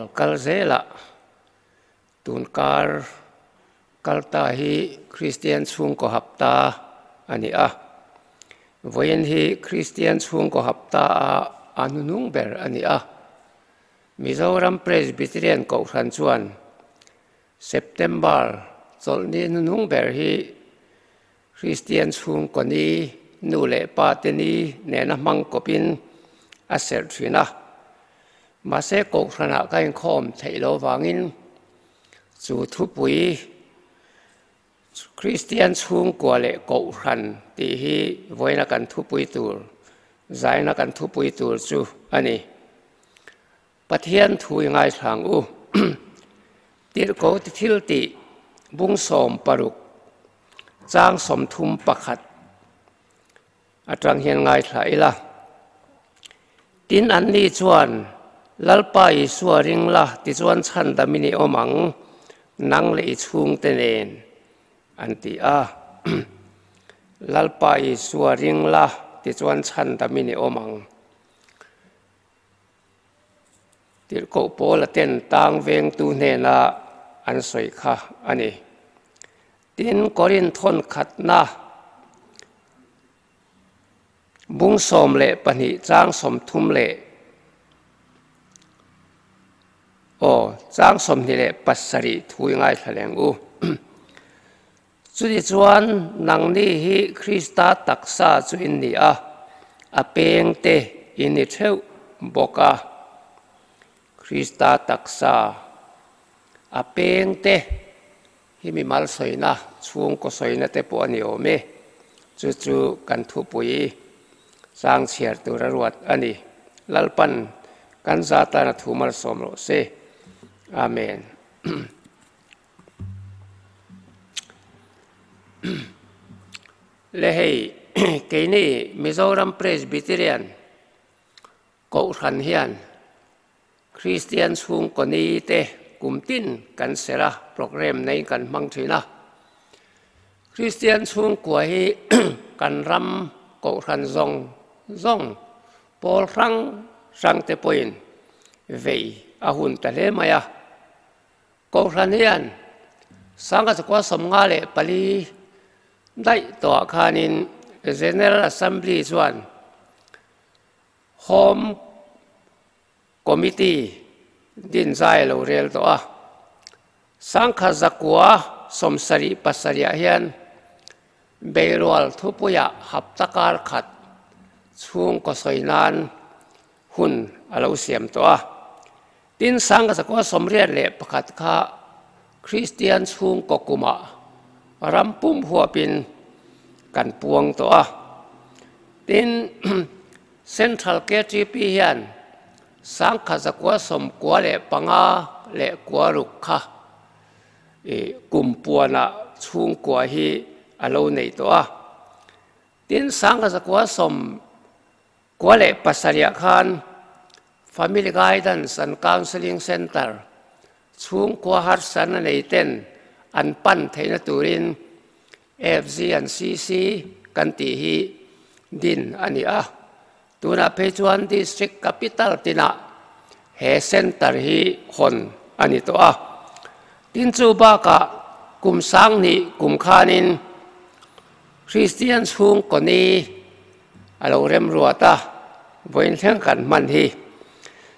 Rawngbâwl kal zêlah tûn kâr kalta hi Kristian chhûngkaw hapta a ni a. Vawiin hi Kristian chhûngkaw hapta a a hnunung ber a ni a. Mizoram Presbyterian Kohhran chuan September chawlhni hnunung ber hi Kristian chhungkaw ni, nu leh pa te ni nena hmang kawpin a serh thin a. Mahse Kohhranah ka inkhawm theih lo vangin chu thupui Kristian chhungkua leh Kohhran tih hi vawiina kan thupui tur, zaina kan thupui tur chu a ni. Pathian thu i ngaithlang u. Tirhko ti thil tih bung 60 chang 31 atang hian ngaithla ila. Tin anni chuan Lalpa Isua ring la tichuan chhandamin i awm ang, nang leh i chhungte nen an ti a. Lalpa Isua ring la tichuan chhandamin i awm ang. Tirhkoh Paula ten tang vengtu hnena an sawi kha a ni. Tin, Korinth thawn khatna bung 12 chang 30 leh aw chang 27 thu i ngaithla leng u. Chutichuan, nangni hi Krista taksa chu in ni a, a pengte in ni theuh bawk a. Krista taksa, a pengte hi mimal sawina, chhungkaw sawina te pawh a ni awm e. Chu chu kan thupui chang chhiar tur a ruat a ni. Lalpan kan za tan a thu malsawm rawh se. Amen. Le hei keini Mizoram Presbyterian Kohhran hian Kristian chhungkaw ni te kum tin kan serh a, programme nei kan hmang thin a. Kristian chhungkua hi kan ram Kohhran zawng zawng pawl hrang hrang te pawhin vei a hun ta hle mai a. Kohhran hian Sangha chakua 54 daih tawhah khanin General Assembly chuan Home Committee din zai a lo rel tawh a. Sangha 177ah hian Beirual thupuiah hapta kar khat chhungkaw sawi nan hun a lo siam tawh a. Tin, 1981 kha Kristian chhungkaw kumah ram pum huapin kan puang tawh a. Tin, Central KTP hian 1995 kha kum puanah chhungkua hi a lo nei tawh a. Tin, 1997ah khan Family Guidance and Counselling Centre chhungkua harsatna nei ten an pan theihna turin FZ and CC kan tih hi din a ni a. Tunah phei chuan District Capital tinah he Centre hi hawn a ni tawh a. Tin chu bakah kum 2000 kum khanin Kristian chhungkaw ni a lo remruat a, vawiin thleng kan hman hi.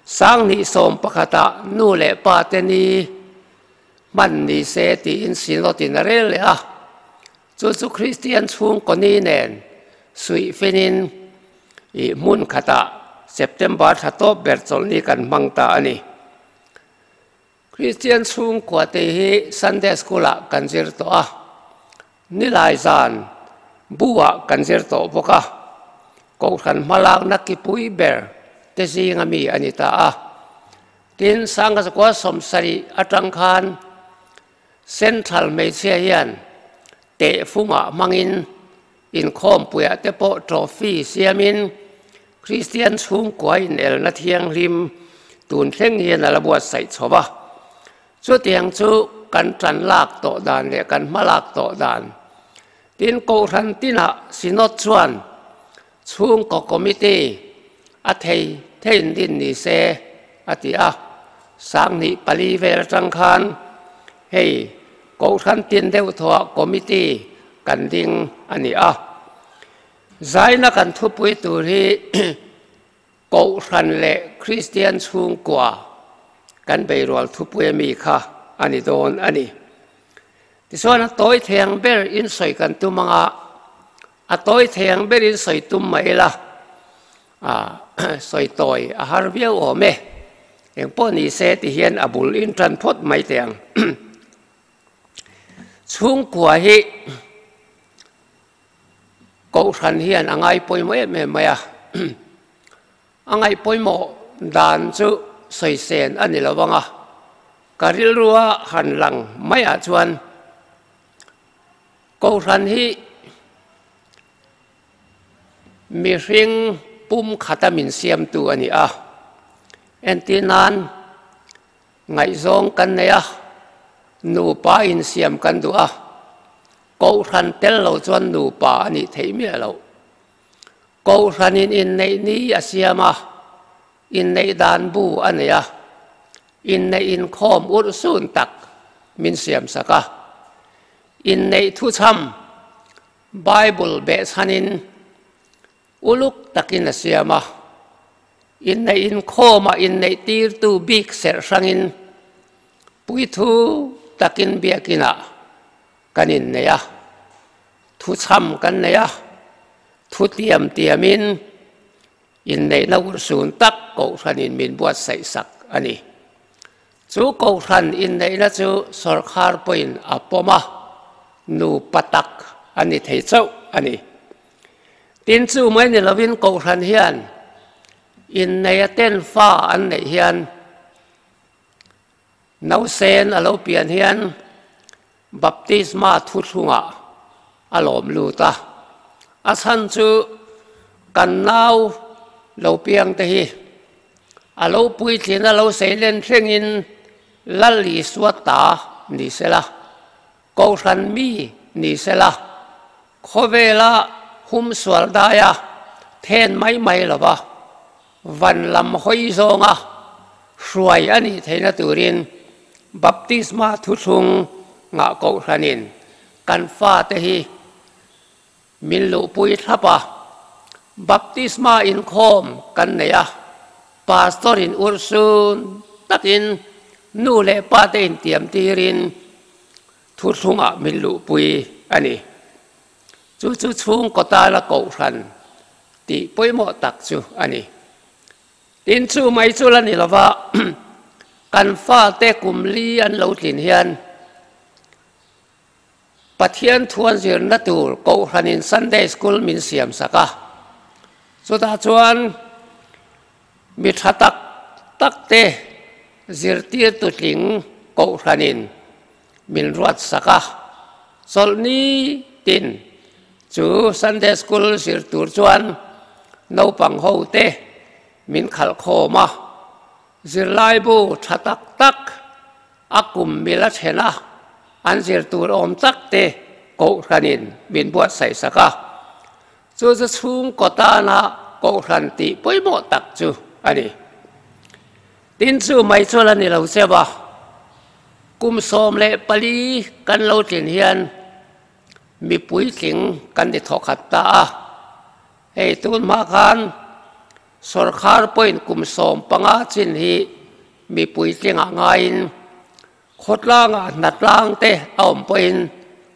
2011ah nu leh pa te ni hman ni se tiin Synod in a rel leh a, chu chu Kristian chhungkaw ni nen suih fenin ih hmun khatah September thla tawp ber chawlhni kan hmang ta a ni. Kristian chhungkua te hi Sunday School ah kan zir tawh a, Nilai zan buah kan zir tawh bawk a, Kohhran hmalakna kipui ber te zinga mi a ni ta a. Tin, 1970 atang khan Central hmeichhia hian tehfungah hmangin inkhawmpuiah te pawh trophy siamin Kristian chhungkua inelna thianghlim tun thleng hian a la buatsaih chho va. Chutiang chu kan tan lak tawh dan leh kan hma lak tawh dan. Tin, Kohhran tinah Synod chuan chhungkaw committee a thei theiin din ni se a ti a. 24 vel atang khan hei Kohhran tin deuh thawhah committee kan ding a ni a. Zaina kan thupui tur hi Kohhran leh Kristian chhungkua kan beirual thupui ami kha a ni dawn a ni. Tichuan a tawi thei ang ber in sawi kan tum anga a tawi thei ang ber in sawi tum mai ila sawi tawi a har viau awm e. Engpawh ni se ti hian a bul in tan phawt mai teh ang. Chhungkua hi Kohhran hian a ngai pawimawh em em mai a, a ngaih pawimawh dan chu sawisen a ni lo vang a, ka rilrua han lang maiah chuan Kohhran hi mihring pum khata min siamtu a ni a, entir nan ngaihzawng kan nei a, nupa insiam kan duh a, Kohhran tel lo chuan nupa a nih theih miah loh. Kohhranin inneih ni a siam a, inneih dan bu a nei a, inneih inkhawm urh sun tak min siam sak a. Inneih thuchham Bible behchhanin uluk takin a siam a, inneih inkhawmah inneih tirtu bik serh hrangin puithu takin biakinah kan innei a, thuchham kan nei a, thu tiam tiamin inneihna urhsun tak Kohhranin min buatsaih sak a ni. Chu Kohhran inneihna chu sawrkhar pawhin a pawm a, nupa tak a ni thei chauh a ni. Tin chu mai ni lovin Kohhran hian inneia ten fa an neih hian Nausen a lo pian hian baptisma thuthlungah a lawm lut a, a chhan chu kan nau lo piang te hi a lo puitlin a lo seilen thlengin Lal Isua ta ni sela, Kohhran mi ni sela, khawvela humsual daia then mai mai lova Van lam hawi zawnga hruai a nih theihna turin baptisma thuthlung ngah kohhranin kan fate hi min luhpui thlap a. Baptisma inkhawm kan nei a, pastor in urhsun takin nu leh pate intiam tirin thuthlungah min luhpui a ni. Chu chu chhungkaw tana kohhran tih pawimawh tak chu a ni. Tin chu mai chu la ni lova, kan fate kum li an lo tlin hian Pathian thuan zirna tur kohhranin Sunday School min siam sak a. Chutah chuan mi tha tak tak te zirtirtu tling kohhranin min ruat sak a, chawlhni tin chu Sunday School zir tur chuan naupang ho te min khalh khawm a, zirlaibu tha tak tak a kum mil a then a, an zir tur awm tak te Kohhranin min buatsaih sak a, chu chu chhungkaw tana Kohhran tih pawimawh tak chu a ni. Tin chu mai chuan a ni lo cheu a, kum 14 kan lo tlin hian mipui tling kan ni thawkhat ta a, hei tun hma khan sawrkhar pawhin kum 15 chin hi mipui tlingah ngaiin khawtlangah hnatlang te a awm pawhin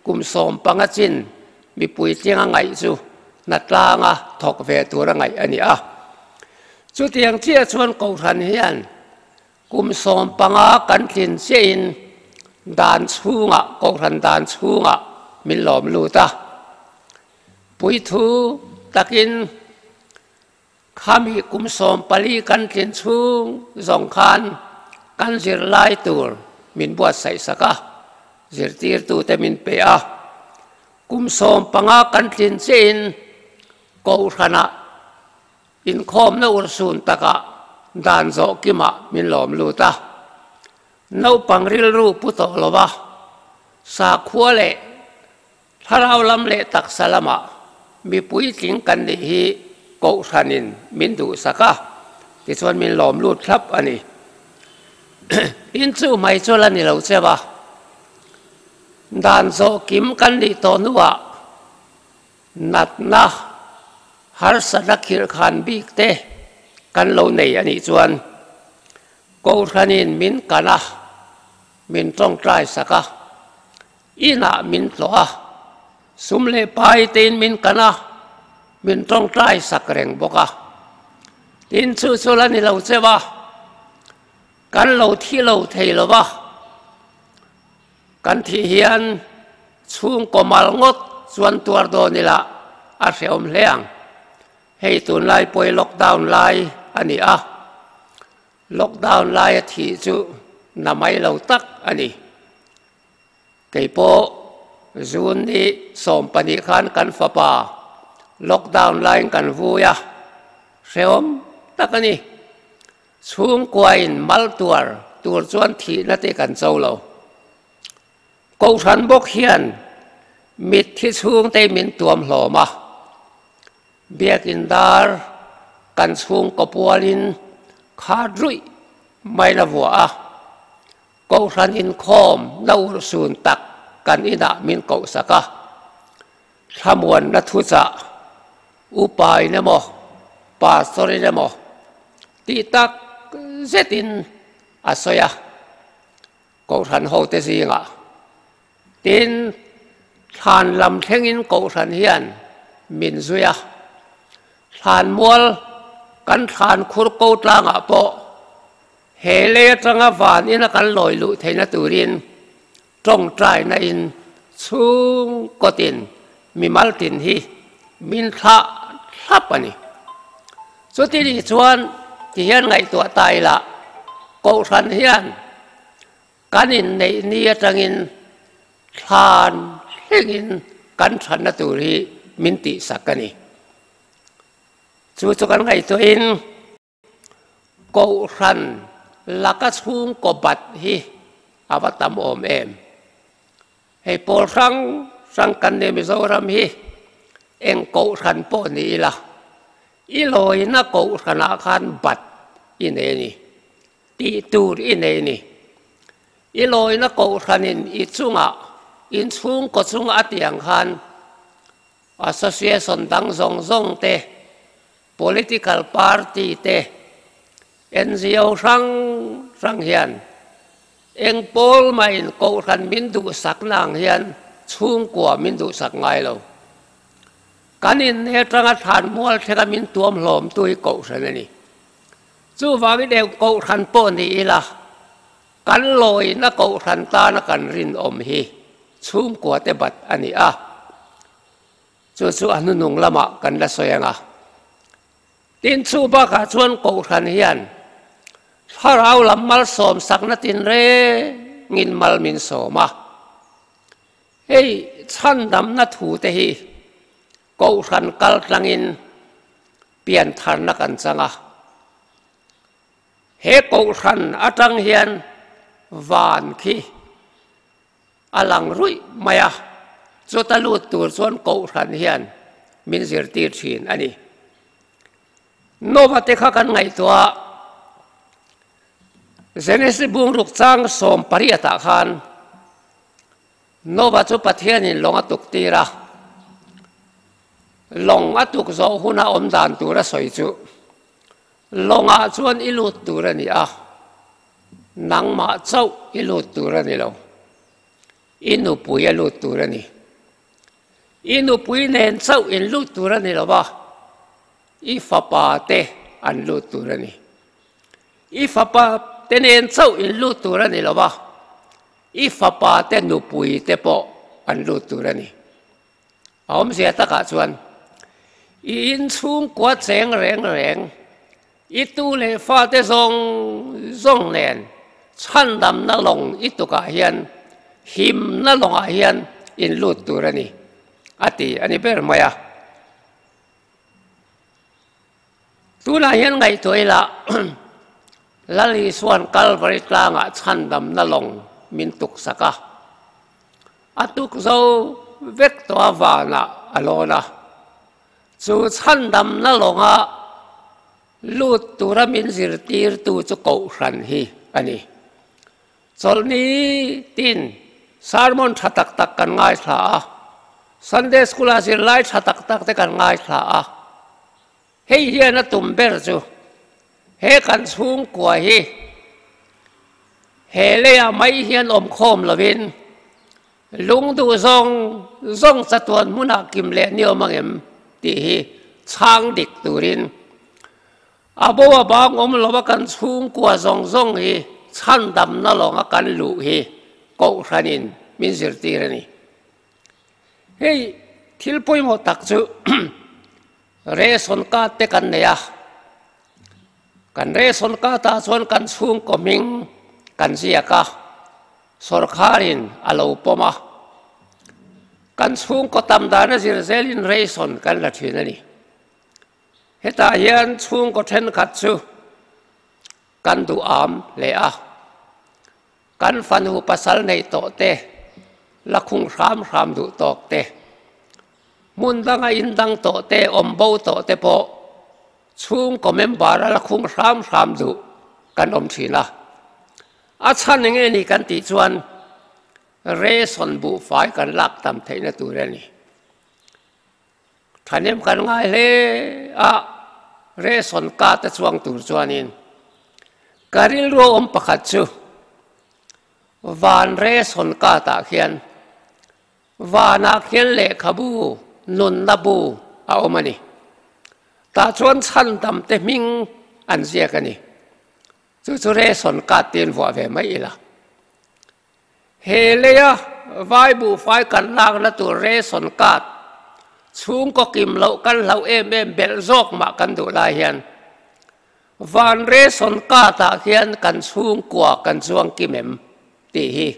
kum 15 chin mipui tlinga ngaih chu hnatlanga thawk ve tura ngaih a ni a. Chutiang chiah chuan Kohhran hian kum 15 kan tlin chiahin dan chhungah, Kohhran dan chhungah min lawm lut a. Puithu takin khami kum 14 kan tlin chhung zawng khan kan zirlai tur min buatsaih sak a, zirtirtute min pe a. Kum 15 kan tlin chiahin Kohhranah Inkhawmna urhsun takah dan zawh kimah min lawm lut a, naupang rilru pu tawh lo va, sakhua leh thlarau lam leh taksa lamah mi puitling kan nih hi Kohhranin min duhsak a, tichuan min lawm lut thlap a ni. In chu mai chu la ni lo cheu a, dan zawh kim kan nih tawh hnuah natna harsatna khirhkhan bik te kan lo nei a nih chuan Kohhranin min kan a, min tawngtai sak a, inah min tlawh a, sum leh pai tein min kan a, min tawngtai sak reng bawk a. Tin, chu chu la ni lo cheu a, kan lo thi lo thei lo va, kan thih hian chhungkaw mal ngawt chuan tuar dawn ila a hrehawm hle ang. Hei tunlai pawi lockdown lai a ni a, lockdown laia thih chu na mai lo tak a ni. Kei pawh June ni 12 khan kan fapa lockdown laiin kan vui a, hrehawm tak a ni. Chhungkuain mal tuar tur chuan thihna te kan cho lo. Kohhran bawk hian mitthi chhungte min tuam hlawm a, biakin dar kan chhungkaw pualin khat ruih maiin a vuah a, Kohhran inkhawm na urhsun tak kan inah min kohsak a, thlamuanna thuchah upain emaw pastor-in emaw tih tak zetin a sawi a. Kohhran hote zingah tin thlan lam thlengin Kohhran hian min zui a, thlan mual kan thlan khur ko tlangah pawh he lei atanga van ina kan lawi luh theihna turin tawngtaina in chhungkawtin mimal tin hi min thlah thlap a ni. Chuti nih chuan ti hian ngaihtuah ta ila, Kohhran hian kan inneih ni atangin thlan thlengin kan thatna tur hi min tihsak a ni. Chu chu kan ngaihtuahin Kohhran laka chhungkaw bat hi a va tam awm em? Hei pawl hrang hrang kan nei Mizoram hi eng Kohhran pawh ni ila, i lawina Kohhranah khan bat i nei a ni, tih tur i nei a ni. I lawina Kohhranin i chungah, inchhungkaw chunga a tih ang khan Association dang zawng zawng te, Political party te, NGO hrang hrang hian eng pawl mahin kohhran min duhsakna ang hian chhungkua min duhsak ngai lo. Kan inne atanga thlan mual thlenga min tuam hlawmtu hi kohhran a ni. Chuvangin eng kohhran pawh ni ila, kan lawina kohhran tana kan rinawm hi chhungkua te bat a ni a. Chu chu a hnunung lamah kan la sawi ang a. Tin, chu bakah chuan Kohhran hian thlarau lam malsawm sakna tinrengin mal min sawm a. Hei chhandamna thu te hi Kohhran kal tlangin piantharna kan chang a. He Kohhran atang hian van khi A lang ruih mai a, chuta lut tur chuan Kohhran hian min zirtir thin a ni. Nova te kha kan ngaihtuah a, Genesis bungruk chang 18 ah khan Nova chu Pathianin lawng a tuk tir a, lawng a tuk zawh huna awm dan tur a sawi chu lawngah chuan i lut tur a ni a, Nangmah chauh i lut tur a ni lo, i nupui a lut tur a ni. I nupui nen chauh in lut tur a ni lo va, i fapa te an lut tur a ni. I fapa te nen chauh in lut tur a ni lo va, i fapa te nupui te pawh an lut tur a ni. A awmzia takah chuan i inchhungkua cheng reng reng I tu leh fate zawng zawng nen chhandamna lawng i tukah hian himna lawngah hian in lut tur a ni, a ti a ni ber mai a. Tunah hian ngaihtuah ila Lal Isua'n Kalvari tlangah chhandamna lawng min tuksak a, a tuk zo vek tawh a vanah a lawn a. Chu chhandamna lawnga lut tura min zirtirtu chu Kohhran hi a ni. Chawlhni tin sermon tha tak tak kan ngaithla a, Sunday School-a zirlai tha tak tak te kan ngaithla a. Hei hian a tum ber chu he kan chhungkua hi he leiah mai hian awmkhawm lovin lung duh zawng zawng chatuan hmunah kim leh ni awm angem tih hi chhang dik turin A bo a bang awm lo a kan chhungkua zawng zawng hi chhandamna lawnga kan luh hi Kohhranin min zirtir a ni. Hei thil pawimawh tak chu ration card te kan nei a, kan ration card ah chuan kan chhungkaw hming kan ziak a, sawrkharin a lo pawm a, kan chhungkaw tam dana zir zelin ration kan la thin a ni. Hetah hian chhungkaw thenkhat chu kan duh am hle a, kan fanu pasal neih tawh te, la khung hram hram duh tawk te, hmun danga in dang tawh te, awm bo tawh te pawh chhungkaw member a la khung hram hram duh kan awm thin a. A chhan eng nge ni kan tih chuan ration buhfai kan lak tam theihna tur a ni. Thahnem kan ngai hle a, ration card a chuang tur chuanin ka rilru awm pakhat chu van ration card ah khian vanah khian lehkhabu nunna bu a awm a ni. Tah chuan chhandam te hming an ziak a ni. Chu chu ration card tiin vuah ve mai ila. He leia vai buhfai kan lakna tur ration card chhungkaw kim loh kan hlauh em em belh zawk mah kan duh lai hian van ration card ah hian kan chhungkua kan chuang kim em tih hi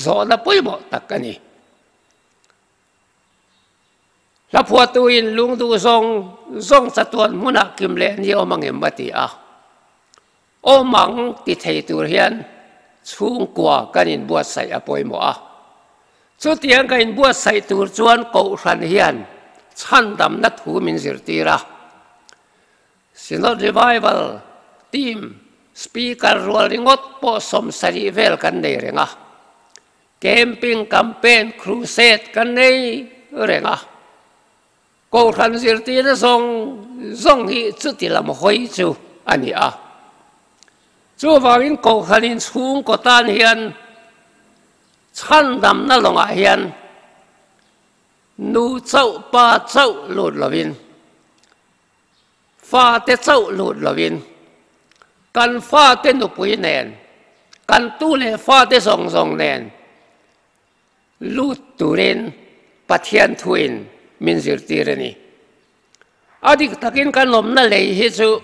zawhna pawimawh tak a ni. Hla phuahtuin lungduh zawng zawng chatuan hmunah kim leh ni awm angem a ti a. Awm ang ti thei tur hian chhungkua kan inbuatsaih a pawimawh a. Chutiang ka inbuatsaih tur chuan Kohhran hian chhandamna thu min zirtir a. Synod Revival team speaker rual ringawt pawh 70 vel kan nei reng a. Camping, campaign, crusade kan nei reng a. Kohhran zirtirna zawng zawng hi chuti lam hawi chu a ni a. Chuvangin Kohhran inchhungkaw tan hian chhandamna lawngah hian nu chauh pa chauh lut lovin, fate chauh lut lovin, kan fate nupui nen, kan tu leh fate zawng zawng nen Lut turin Pathian thuin min zirtir a ni. A dik takin kan awmna lei hi chu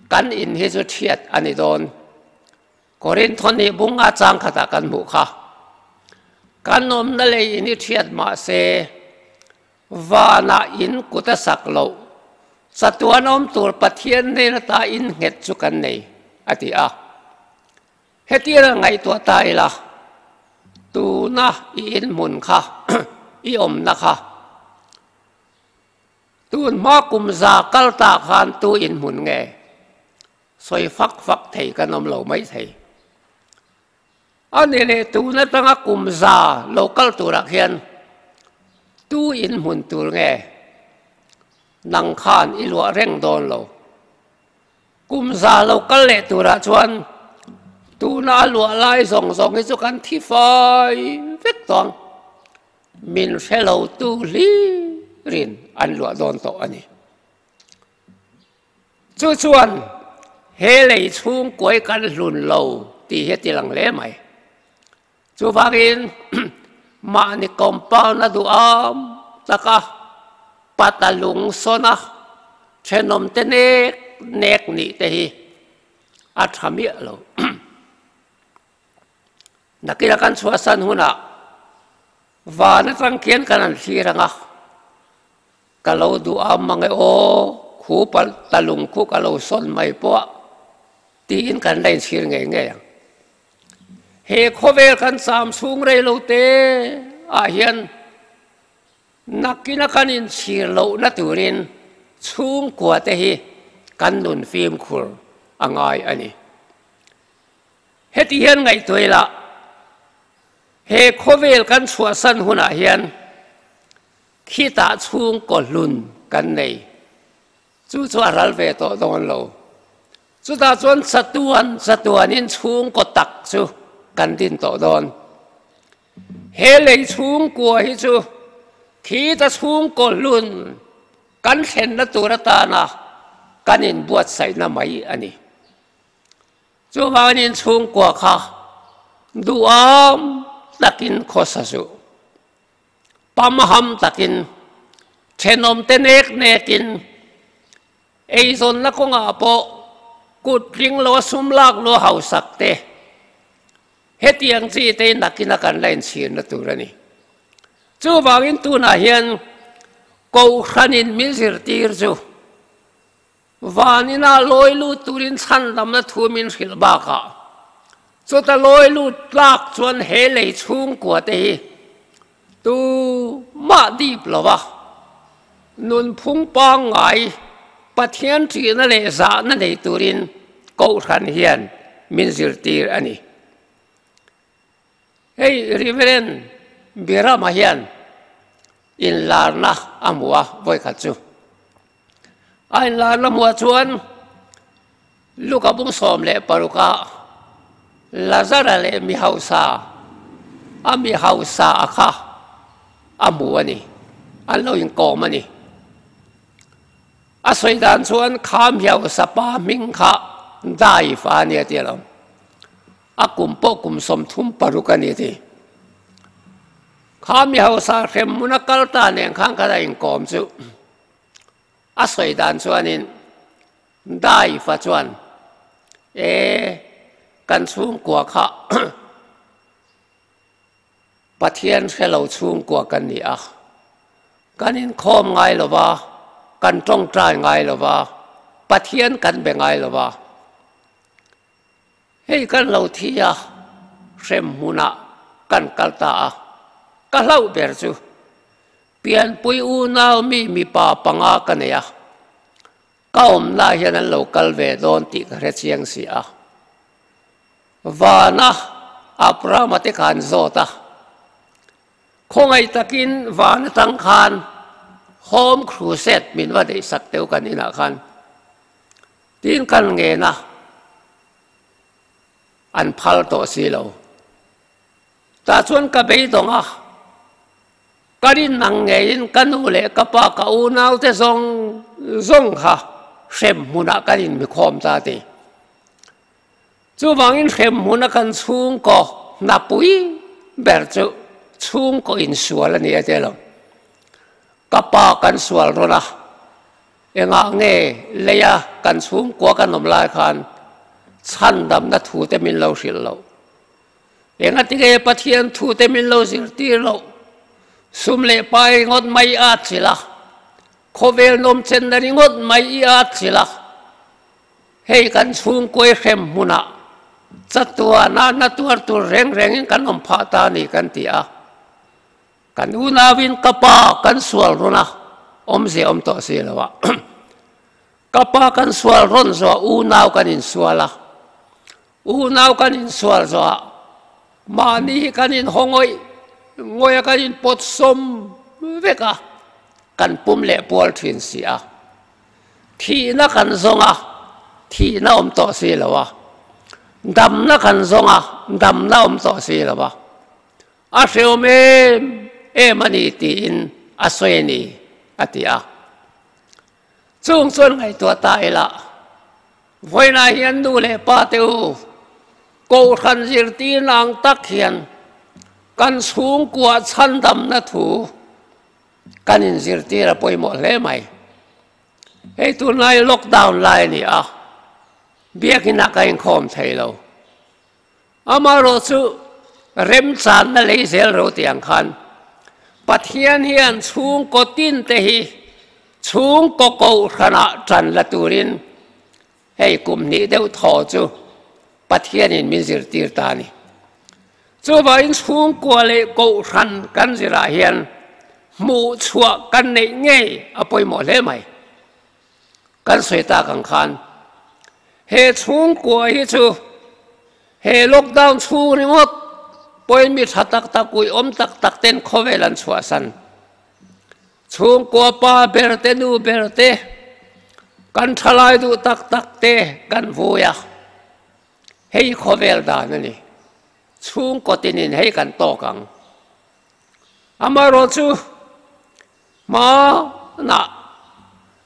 kan in hi chu thiat a ni dawn. Korintho nih bung a chang khatah kan hmuh kha. Kan awmna lei in hi thiat mah se vanah in kut a sak loh chatuan awm tur Pathian hnen ata in nghet chu kan nei a ti a. Hetiang a ngaihtuah ta ila, tuna i inhmun kha, i awmna kha, tun hma kum za kal ta khan tu inhmun nge? Sawi fak fak thei kan awm lo mai thei. A ni leh tun atanga kum za lo kal turah khian tu inhmun tur nge? Nang khan i luah reng dawn lo. Kum za lo kal leh turah chuan tuna a luah lai zawng zawng hi chu kan thi fai vek tawh ang. Min hre lo tu hlirin an luah dawn tawh a ni. Chu chuan he lei chhungkuai kan hlun lo tih hi a ti lang hle mai. Chuvangin mahni compound a duham taka pata lung sawn a thenawm te nek nek nih te hi a tha miah lo. Nakina kan chhuahsan hunah van atang khian kan han thlir ang a, ka lo duham mang e aw, khu pata lung khu ka lo sawn mai pawh tiin kan la inchhir ngei ngei ang. He khawvel kan cham chhung rei lo te ah hian nakina kan inchhir lohna turin chhungkua te hi kan nun fimkhur a ngai a ni. Heti hian ngaihtuah ila, he khawvel kan chhuahsan hunah hian khitah chhungkaw hlun kan nei. Chu chu a ral ve tawh dawn lo. Chutah chuan chatuan chatuanin chhungkaw tak chu kan din tawh dawn. He lei chhungkua hi chu khita chhungkaw hlun kan thlenna tur atana kan inbuatsaihna mai a ni. Chuvangin chhungkua kha duham takin khawsa suh. Pamham takin, thenawmte nek nekin, eizawnna kawngah pawh kut tling lo a sum lak lo hausak te, hetiang chi te nakin a kan la inchhirna tur a ni. Chuvangin tunah hian Kohhranin min zirtir chu Van ina lawi lut turin chhandamna thu min hrilh bakah chuta lawi lut tlak chuan he lei chhungkua te hi tu mah dip lo va, nunphung pangngai Pathian ṭihna leh zahna nei turin Kohhran hian min zirtir a ni. Hei Reverend Birama hian inlarna a hmu a vawikhat chu. A inlarna hmuah chuan Luka bung 16 ah Lazara leh mi hausa a mi hausa a kha a hmu a ni, an lo inkawm a ni. A sawi dan chuan kha mi hausa pa hming kha Daifa a ni a ti alawm. A kum pawh kum 36 a ni a ti. Kha mi hausa hrem hmun a kal ta nen khan khan a inkawm chu a sawi dan chuanin Daifa chuan e kan chhungkua kha Pathian hre lo chhungkua kan ni a, kan inkhawm ngai lo va, kan tawngtai ngai lo va, Pathian kan be ngai lo va. Hei kan lo thi a, hrem hmunah kan kal ta a, ka hlauh ber chu pianpui unau mi mipa panga ka nei a, ka awmna hian an lo kal ve dawn tih ka hre chiang si a. Vana Abrahama te khan zawt a, khawngaih takin van atang khan Home Crusade min va neih sak teuh kan inah khan. Tin kan ngen a, an phal tawh si lo. Tah chuan ka beidawng a, ka rin ang ngeiin ka nu leh ka pa ka unau te zawng zawng kha hrem hmunah kan inmikhawm ta a ti. Chuvangin hrem hmuna kan chhungkaw hnapui ber chu chhungkaw insual a ni a ti lo. Ka pa kan sual rawn a. Engah nge leia kan chhungkua kan awm lai khan chhandamna thu te min lo hrilh loh? Engati nge Pathian thu te min lo zirtir loh? Sum leh pai ringawt mai i at chilh a, khawvel nawmchenna ringawt mai i at chilh a, hei kan chhungkua i hrem hmunah chatuana na tuar tur reng rengin kan awm phah ta a ni kan ti a. Kan unauin ka pa kan sual rawn a, awmzia awm tawh si lo a. Ka pa kan sual rawn zawh unau kan insual a, unau kan insual zawh mahni hi kan inhaw ngawih ngawih a, kan inpawt sawm vek a, kan pum leh pual thin si a. Thihna kan zawng a, thihna awm tawh si lo a. Damna kan zawng a, damna awm tawh si lo a. A hreawm em em a ni tiin a sawi a ni, a ti a. Chung chuan ngaihtuah ta ila, vawiinah hian nu leh pa te u, Kohhran zirtirna ang tak hian kan chhungkua chhandamna thu kan inzirtir a pawimawh hle mai. Hei tunlai lockdown lai a ni a, biakinah ka inkhawm thei lo. Amaherawh chu remchanna lei zel ro tih ang khan Pathian hian chhungkaw tin te hi chhungkaw kohhranah tan la turin hei kum hnih deuh thaw chu Pathianin min zirtir ta a ni. Chuvangin chhungkua leh kohhran kan zirah hian hmuhchhuah kan neih ngei a pawimawh hle mai. Kan sawi tak ang khan he chhungkua hi chu He lockdown chhung ringawt pawhin mi tha tak tak uiawm tak tak ten khawvel an chhuahsan. Chhungkua pa ber te nu ber te kan thalai duh tak tak te kan vui a, hei khawvel dan a ni. Chhungkaw tinin hei kan tawk ang. Amaherawhchu hmanah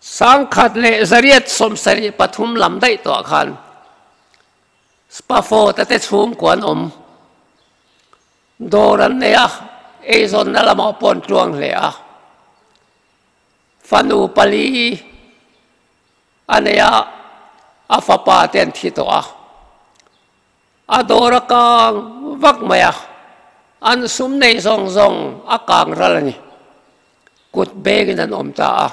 1873 lam daih tawh khan Spafford-a te chhungkua an awm. Dawr an nei a, eizawnna lamah pawh an tluang hle a. Fanu pali a nei a, a fapa te an thi tawh a. A dawr a kang vak mai a, an sum nei zawng zawng a kang ral a ni. Kut bengin an awm ta a.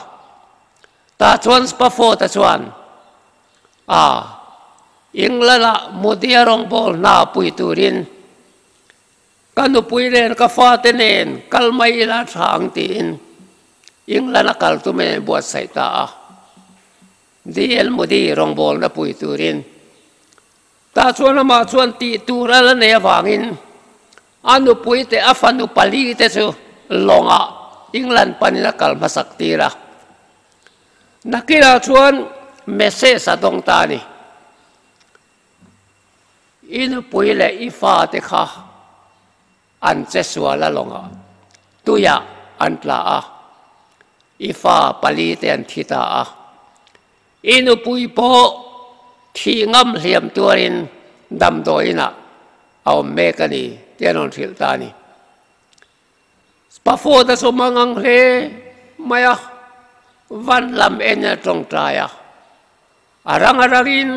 Tah chuan Spafford-a chuan, A, England-ah Modi-a rawngbâwl hna pui turin ka nupui nen ka fate nen kal mai ila tha ang tiin England-a kal tumin an buatsaih ta a. DL Modi rawngbâwlna pui turin. Tah chuan amah chuan tih tur a la nei avangin a nupui te a fanu pali te chu lawngah England panin a kal hmasak tir a. Nakinah chuan message a dawng ta a ni. I nupui leh i fate kha an che sual a lawngah tuiah an tla a, i fa pali te an thi ta a. I nupui pawh thih ngam hliam tuarin damdawiinah a awm mek a ni tih an rawn hrilh ta a ni. Spafford-a chu mangang hle mai a, van lam en a tawngtai a. A rang a rangin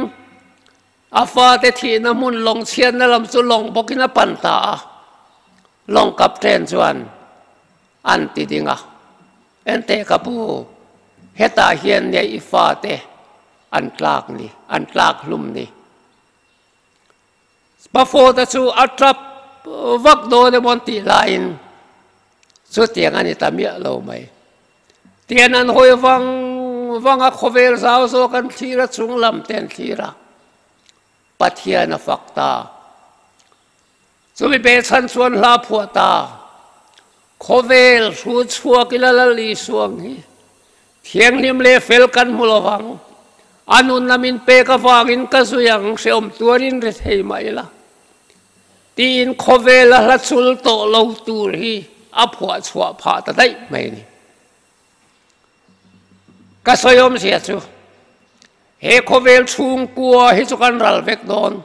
a fate thihna hmun lawng chhiatna lam chu lawng bawkin a pan ta a. Lawng captain chuan an ti ding a, Enteh ka pu, hetah hian nia i fate an tlak ni, an tlak hlum ni. Spafford-a chu a tap vak dawn emaw an tih laiin chutiang a ni ta miah lo mai. Tian an hawi vang vang a, khawvel zau zawk an thlir a, chung lam te an thlir a, Pathian a fak ta. Chumi behchhan chuan hla phuah ta, Khawvel hru chhuak ila Lal Isuang hi thianghlim leh fel kan hmu lo vang, a nunna min pek avangin ka zui ang hrehawm tuarin ri thei mah ila tiin khawvela hla chul tawh lo tur hi a phuah chhuah phah ta daih mai a ni. Ka sawi awmzia chu he khawvel chhungkua hi chu kan ral vek dawn.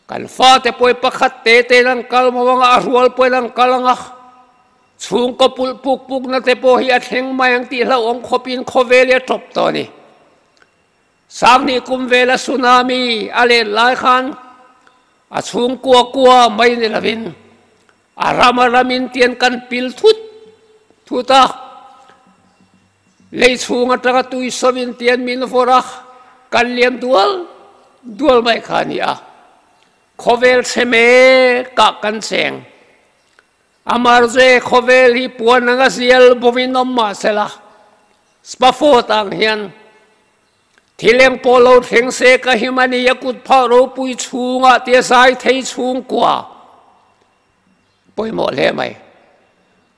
Kan fate pawi pakhat te tein an kal mo anga, a rual pawhin an kal anga, chhungkaw pulh puk pukna te pawh hi a thleng mai ang tih hlauhawm khawpin khawvel hi a tawp tawh a ni. Sanghnih kum vela tsunami a len lai khan a chhungkua kua mai ni lovin a ram a ramin tian kan pil thut thut a, Lei chhung atanga tui sawin tian min vawrh a, kan liam dual dual mai kha a ni a. Khawvel chhe mekah kan cheng. Amarze khawvel hi puan anga zial bawin awm mah sela, Spafford ang hian thil eng pawh lo thleng se ka him a ni, a kut phah ropui chhungah tia zai thei chhungkua Pawimawh hle mai.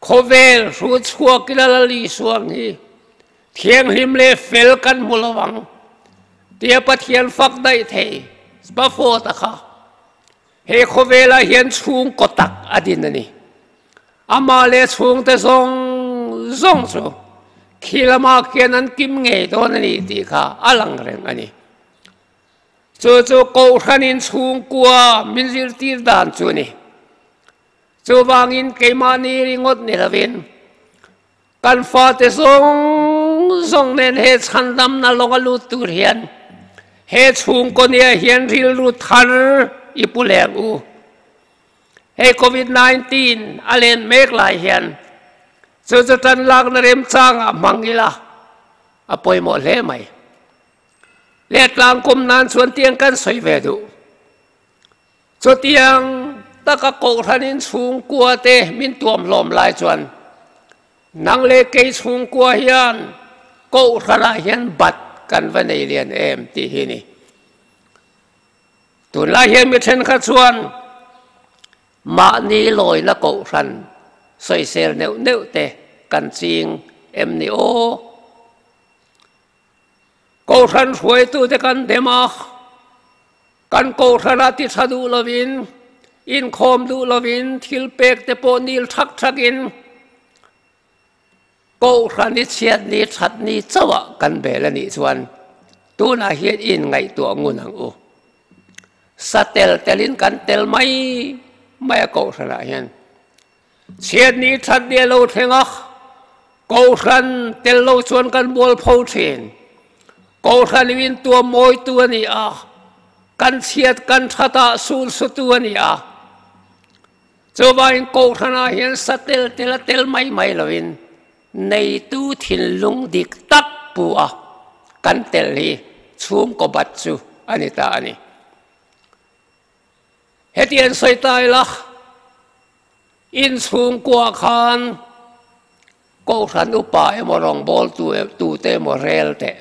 Khawvel hru chhuak ila Lal Isua ang hi thianghlim leh fel kan hmu lo ang tia Pathian fak daih thei Spafford-a kha he khawvelah hian chhungkaw tak a din a ni. Amah leh chhungte zawng zawng chu khi lamah khian an kim ngei dawn a ni tih kha a lang reng a ni. Chu chu Kohhranin chhungkua min zirtir dan chu a ni. Chuvangin keimahni ringawt ni lovin kan fate zawng zawng nen he chhandamna lawnga lut tur hian he chhungkaw nia hian rilru thar i pu leng u. Hei Covid 19 a len mek lai hian chu chu tan lakna remchangah hmang ila a pawimawh hle mai. Letlang kum nan chuan tiang kan sawi ve duh. Chutiang taka Kohhranin chhungkua te min tuam hlawm lai chuan nang leh kei chhungkua hian Kohhranah hian bat kan va nei lian em tih hi ni. Tunlai hian mi thenkhat chuan mahni lawina kohhran sawisel neuh neuh te kan ching em ni aw? Kohhran hruaitute kan dem a, kan kohhrana ti tha duh lovin, inkhawm duh lovin, thil pek te pawh nil thak thakin Kohhran i chhiat ni that ni chauhah kan bel a nih chuan tunah hian i inngaihtuah ngun ang u. Sa tel telin kan tel mai mai a kohhranah hian. Chhiat ni that ni a lo thleng a, kohhran tel lo chuan kan mualpho thin. Kohhran i intuam mawitu a ni a, kan chhiat kan thatah sulsutu a ni a. Chuvangin Kohhranah hian sa tel tel a tel mai mai loin neitu thinlung dik tak pu a kan tel hi chhungkaw bat chu a ni ta a ni. Heti an sawi ta ila, inchhungkua khan Kohhran upa emaw rawngbawltu tute emaw rel teh.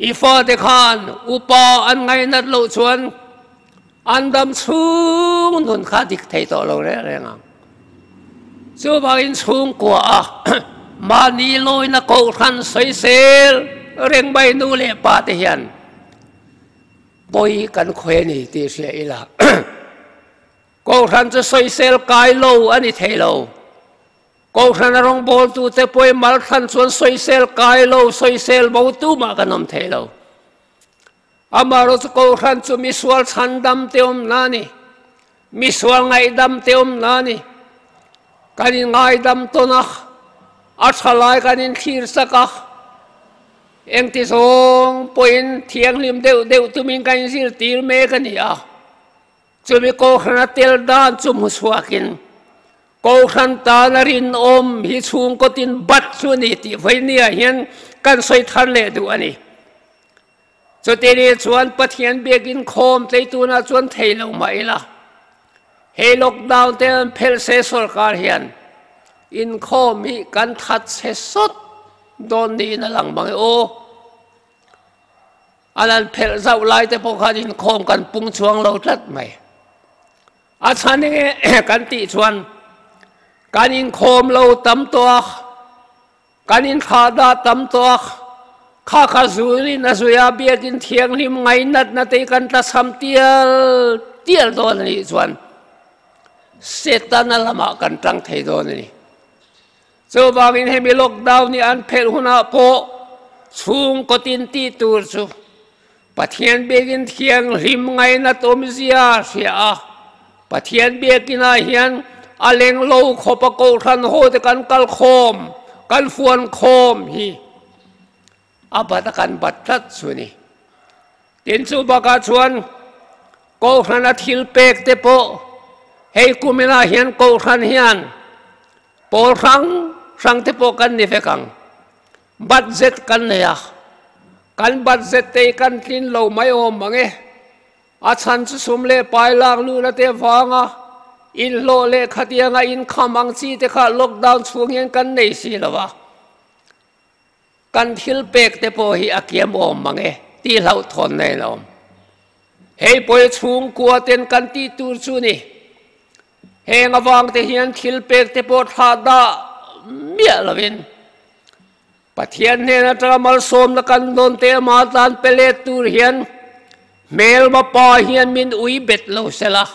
I fate khan upa an ngainat loh chuan an dam chhung nun kha dik thei tawh lo reng reng ang. Chuvangin chhungkua a mahni lawina kohhran sawisel reng mai nu leh pa te hian pawi kan khawi a ni tih hria ila. Kohhran chu sawisel kai lo a ni thei lo. Kohhran a rawngbawltute pawhin malthlan chuan sawisel kai lo, sawisel bo tumah kan awm thei lo. Amaherawh chu Kohhran chu misual chhandam te awmna a ni, misual ngaihdam te awmna a ni. Kan inngaidam tawn a, a tha lai kan inthlir chak a, engti zawng pawhin thianghlim deuh deuh tumin kan inzirtir mek a ni a. Chumi Kohhran a tel dan chu hmu chhuakin Kohhran tana rinawm hi chhungkaw tin bat chu a ni tih vawinia hian kan sawi thar leh duh a ni. Chuti ni chuan Pathian biakin khawm tlei tunah chuan thei lo mah ila, hei lockdown te an phelh se sorkar hian inkhawm hi kan that chhe sawt dawn niin a lang mang e aw. An an phelh zauh lai te pawh khan inkhawm kan pung chuang lo tlat mai. A chhan enge kan tih chuan kan inkhawm lo tam tawh a, kan inthlahdah tam tawh a, kha kha zuiin a zui a, biakin thianghlim ngainatna te hi kan tlachham tial tial dawn a nih chuan Setana lamah kan tang thei dawn a ni. Chuvangin hemi lockdown hi an phelh hunah pawh chhungkaw tin tih tur chu Pathian biakin thianghlim ngainat awmzia a hria a. Pathian biakinah hian a leng lo khawp a kohhran haw te kan kal khawm, kan fuan khawm hi a bat a kan bat tlat chu ni. Tin chu bakah chuan kohhran a thil pek te pawh hei kuminah hian kohhran hian Pawl hrang hrang te pawh kan ni vek ang. Budget kan nei a, kan budget te hi kan tlin lo mai awm ang e. A chhan chu sum leh pai lak luhna te vanga inhlawh leh khatianga inkham ang chi te kha lockdown chhung hian kan nei si lo a. Kan thil pek te pawh hi a kiam awm mang e tih hlauhthawn na in a awm. Hei pawi chhungkua ten kan tih tur chu ni. Heng avang te hian thil pek te pawh thlah dah miah lovin Pathian hnen atanga malsawmna kan dawn te ama tan pe let tur hian hmelma pa hian min ui bet lo sela.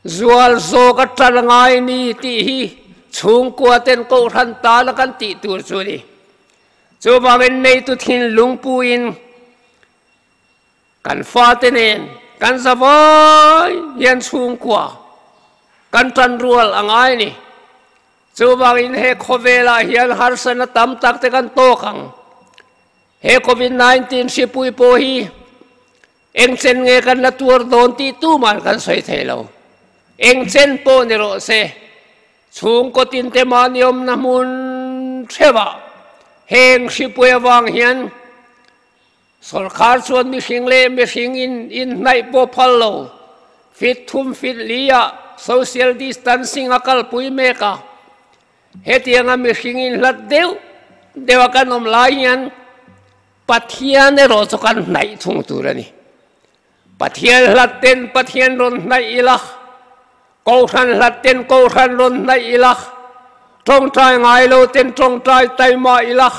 Zual zawk a ṭan ngai ni tih hi chhungkua ten kohhran tana kan tih tur chu a ni. Chuvangin neitu thinlung puin kan fate nen kan zavai hian chhungkua kan ṭan rual a ngai a ni. Chuvangin he khawvelah hian harsatna tam tak te kan tawk ang. He Covid 19 hripui pawh hi Eng chen nge kan la tuar dawn tih tuman kan sawi thei lo. Eng chen pawh ni rawh se, chhungkaw tinte mahni awmna hmun theuhah heng hripui avang hian sawrkar chuan mihring leh mihring in inhnaih pawh phal lo, fit thum fit li-ah social distancing a kalpui mek a. Hetianga mihring inhlat deuh deuha kan awm lai hian Pathian erawh chu kan hnaih thung tur a ni. Pathian hlat ten Pathian rawn hnaih ila, Kohhran hlat ten Kohhran rawn hnaih ila, tawngtai ngai lo ten tawngtai taima ila,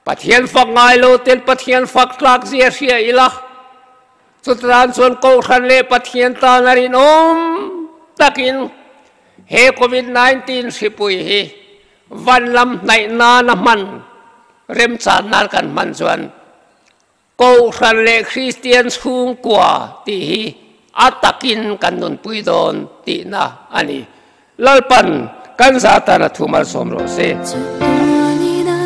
Pathian fak ngai lo ten Pathian fak tlak zia hria ila, chutiang chuan Kohhran leh Pathian tan a rinawm takin he Covid 19 hripui hi van lam hnaih nana hman remchan nan kan hman chuan Kohhran leh Kristian chhungkua tih hi a takin kan nunpui dawn tihna a ni. Lalpan kan za tan a thu malsawm rawh se. Chatuanina